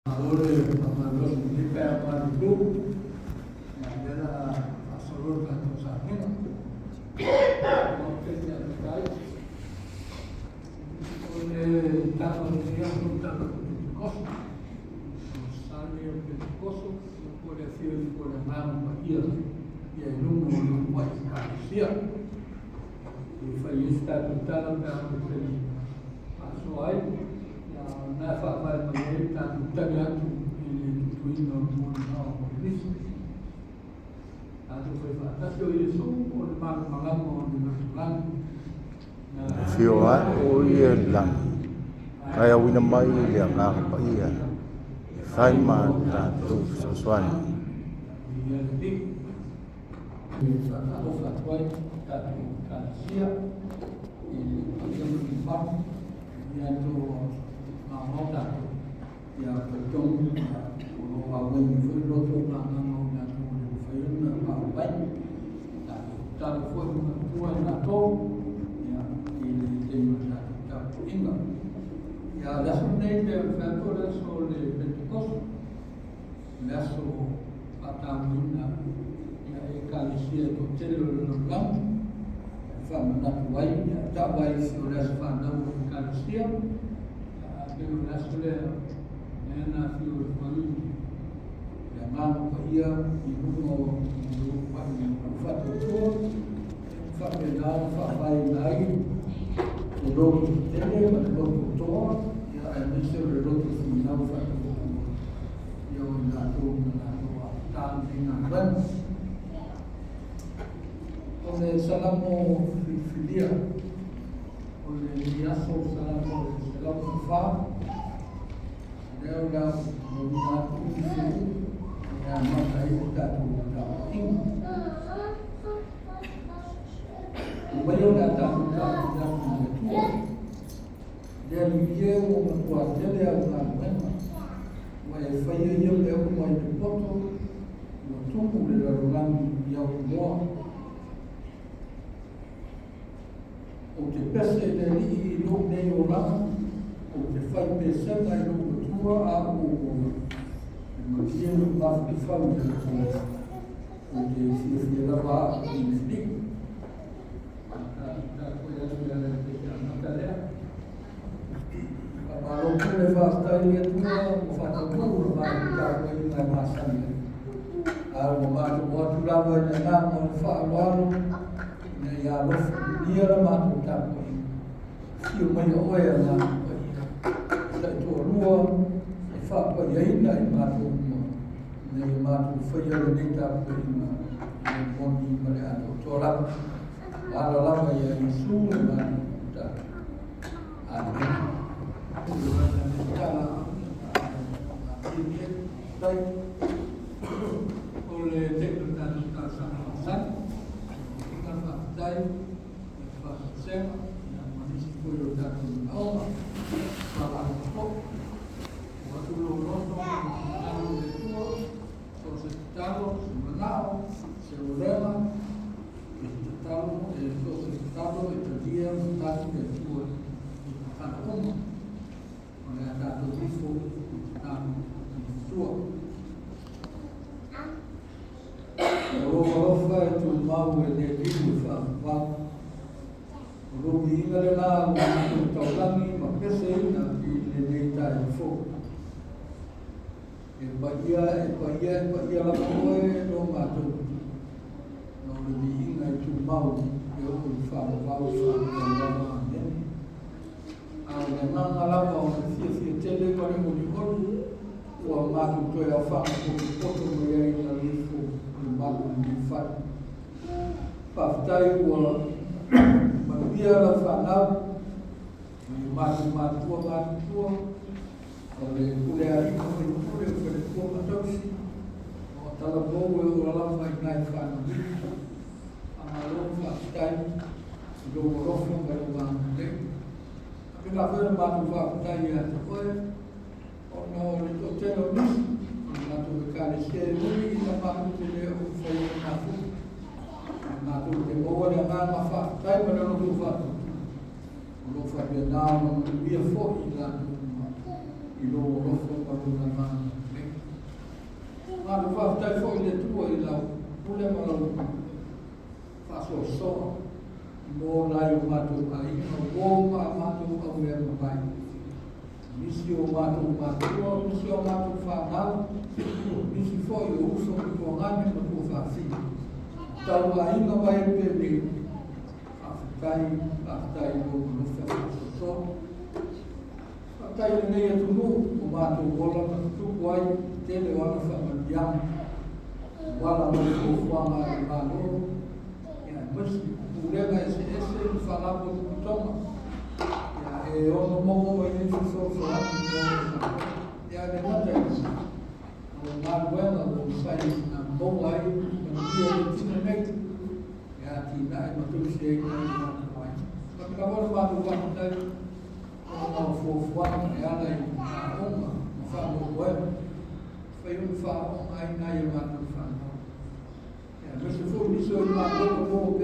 Malo le faamalosi i lenei taeao malulu. Ia, o lea o le a faasolo le tatou sauniga. O le tala o lenei aso o le tala o le Penetekoso. O Sane o Penetekoso, po o le afio ifo o le Agaga Paia ia i luga o le uluai Ekalesia. E fai ai se tatou tala pe a oo i le taimi e faasoa ai. Ia, o lena e faavae mai ai le tatou tali atu i le tutuina o le molimau a Kolisi. Tatou fai faatasi o Iesu o le malamalama o le lalolagi. Afio ae o ia i le lagi, ae auina mai le Agaga Paia e fai ma tatou fesoasoani. Ia le Alii. Faatalofa atu ai i tatou Ekalesia i le paia ma le mamalu, ia to maumau tatou, ia talitonu o lo o auai mai foi lo outou agaga o latou e le mafai ona paau mai. Tatou tatalo foi ma manatua i latou ia i le taimi o le tatou tapuaiga. Ia, le aso lenei pei ona fai atu o le aso o le Penetekoso, o le aso faatauaina ia Ekalesia e toatele o le lalolagi e faamanatu ai, ia tau ai isi o le aso fanau o Ekalesia, a pei o le aso lea lea na afio ifo ai le Agaga Paia i luga o le uluai faatuatua, faapena ona faavaeina ai le lotu tele ma le lotu toa, ia aemaise o le lotu finau faatuatua, ia o i latou na latou amata lenei galuega. O le Salamo filifilia o lenei aso, Salamo 104, lea o le a momoliina atu nisi e amata ai le tatou tapuaiga. Ua mai o le a tatou tapuai atu i le Atua. Le Alii e, ua matua tele au galuega, ua e faia ia mea uma i le poto, ua tumu le lalolagi i au iloa. Ou te pese i le Alii i lou nei olaga, ou te fai pesega i lou Atua a ou ola. E malie lou mafaufau i le Atua, ou te fiafia lava au i le Alii. Tatou atu i ala i le amata lea. Faamalo pule faafetai i le Atua ua faataunuu le matou tapuaiga e masani ai. A ua matou o atu lava i le agaga o le faaaloalo ina ia alofagia le matou tapuaiga. Afio mai oe Agaga Paia, e taitoalua e faapaiaina i matou uma ina ia matou faia lenei tapuaiga i le moni ma le atoatoa lava. Ala lava ia Iesu le matou tatalo. Amene. O le taimi o le tatou talosaga masani, ina faafetai le faatoesega ma nisi foi o tatou manaoga faalapotopotoa. Ua atu lou loto ma le finagalo o le Atua, so o se tatalo, se manao, se ulega, e tatalo, e so o se tatalo e talia ma tali le Atua i tatalo uma. O le a tatou ifo i tatalo i le Atua. O lou alofa e tumau e le liu e faavavau. O lou viiga lena ua matou taulagi ma peseina i lenei taeao fou. E paia, e paia, e paia lava oe lo matou Atua. No le viiga e tumau e oo i faavavau faavavau lava. Amene. A o le agaga lava o le fiafia tele ma le olioli ua matou toe aofaga potopoto mai ai i lalo ifo o le malu o lenei fale. Faafetai ua manuia lau fanau, ma i o matou matua matutua, o le pule alii ma faipule o faletua ma tausi, o talavou e ola lava i nai fanau iti. Faamalo faafetai i lou alofa ma lou agalelei. Faapena foi ona matou faafetai ia te oe, ona o le toatele o nisi o le matou Ekalesia e ui ina matou te le o faia le mafuta, ae matou te maua le agaga faafetai ma le loto faatuatua o lo o faapena ona manuia foi i latou uma i lou alofa ma lou agaga. Faafetai foi i le Atua i lau pule ma lau faasoasoa mo nai o matou aiga, uo ma a matou aumeamavae, nisi o matou matua, nisi o matou fanau, nisi foi o uso ma tuagane ma tuafafine, tauaiga mai ai penei. Faafetai, faafetai i lou alofa faasoasoa. Faafetai i lenei atunuu ua matou ola ma tutupu ai i le tele o ana faamanuiaga, auala mai fuafuaga a le Malo, aemaise pulega eseese ma faalapotopotoga e ono maua mai ai fesoasoani mo le Malo. Ae le gata i lea, o galuega ua mafai ona maua ai manuia i le tino nei e atinae ma tausi ai nai o matou aiga. Faapena foi le matou faafetai ona o fuafuaga e ala i aoga ma faamoemoega e mafai ona faaaooga ai nai a matou fanau, aemaise foi nisi o i matou ua maua.